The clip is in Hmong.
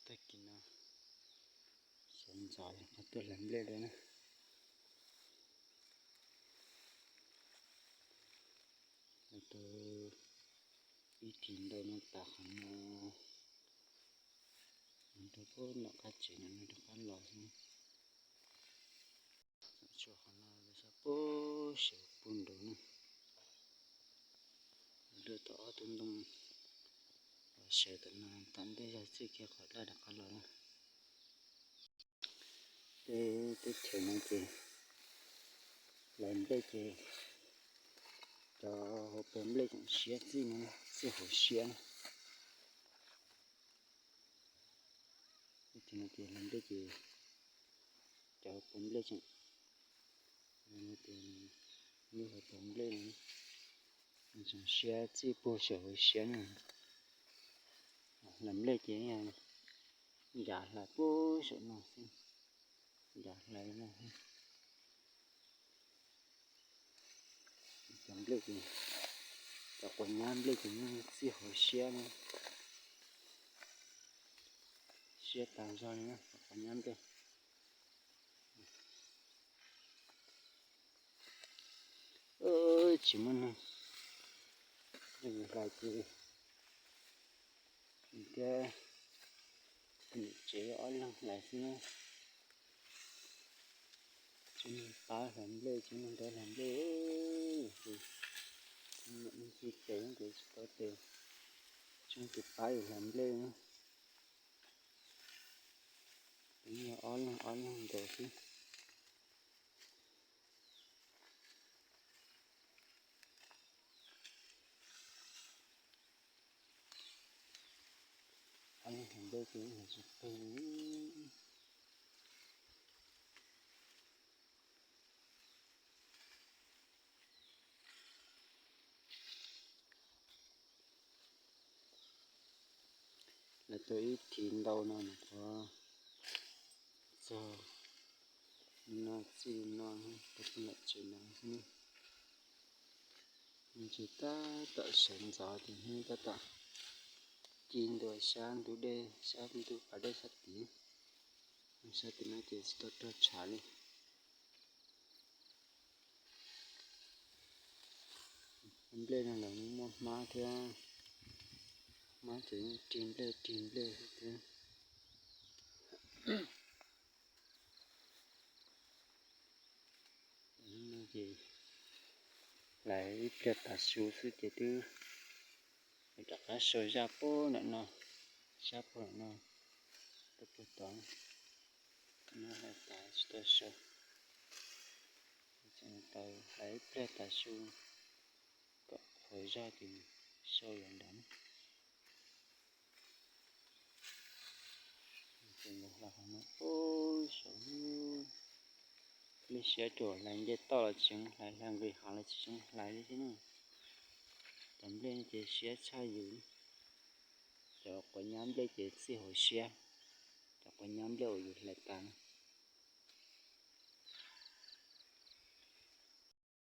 Tag kis no sawv ntxov qhov tuaj hlais nplej dua na. Tus ib thim ntau no tas qhov no, rau pem nram qab tsev no rov qab los xwb. Tshuav qhov no xyov puag saum puag nraud na. Dua tau ob tug ntoo sawv tom no, tom ntej yog txij kiag qhov daj rov qab los na. Peb teb chaws no ces hlais nplej ces cov hauv paus nplej tseem siab txij no, txij hauv siab na. Teb chaws no ces hlais nplej ces cov hauv paus nplej tseem, lub hauv paus nplej no tseem siab txij puag saum hauv siab na. Hlais nplej ces ncav hlais puag saum no xwb, ncav hlais no xwb. Cov nplej ces, cov quav nyab nplej ces yeej txij hauv siab na, siab tas zog li na cov quav nyab nplej. Tsis muaj neeg, hlais ces thiab, niam tsev ob leeg hlais xwb na. Tsis muaj neeg pab hlais nplej, tsis muaj neeg nrog hlais nplej. Niam neeg tsis tes, kev tsis tau tes, tsis muaj tus pab yus hlais nplej na. Yog ob leeg ob leeg nkaus xwb. Ob leeg hlais nplej ces hlais tsis plig. Lawv tua ib thim ntau no mas qhuav txog no, txij no rau pem nram tsev no xwb. Nws tsis tab tom sawv ntxov ces hnub tab tom ci ntua sab ntug dej, sab ntug pas dej sab tid. Sab tim no ces tsis tau rog tshav li. Nplej no los muaj hmab thiab, hmab ces rig nplej rig nplej thiab. Ces hlais ib pliag tav su xwb ces twb rov qab sau zaj puag nram no, sab puag nram no, rau puag tod. No hlais tas tsis tau sau, tseem tau hlais ib pliag tav su kom qhuav zog ces sau yav nrad. Ces hlais qhov no, nplej siab cuag hlais nce toj los tsis zoo hlais, hlais nqis hav los tsis zoo hlais li thiab na. Cov nplej no ces siab tshaj yus, cov quav nyab nplej ces txij hauv siab, cov quav nyab nplej uas yus hlais tas no.